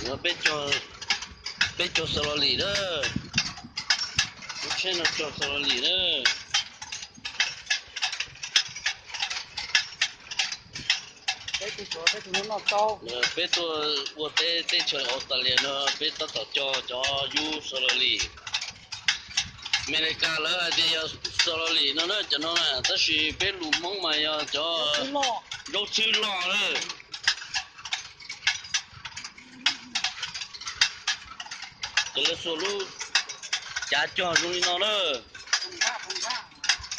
Peb cog, peb cog Xos Los Lis na. Lub tsheb no cog Xos Los Lis na. Peb tuaj ua teb teb chaws Australia no, peb tab tom cog cov yub Xos Los Lis. Amelikas lawv hais tias yog Xos Los Lis no na, cov no na, tab sis peb lus Hmoob mas yog cov zaub txhwb loj na. Ces lawv xuas lub cav cog zoo li no na.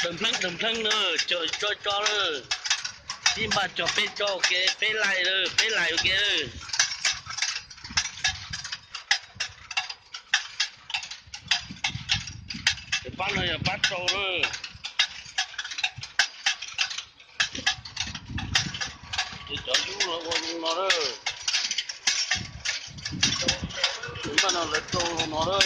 Dawm npleeb dawm npleeb na, cog tso tso na. Ib npaj cog peb tso ua ke, peb lais na, peb lais ua ke na. Ces pab no yog pab rau na. Ces cov yub los ua zoo no na. Ces npaj no lawv rau no na.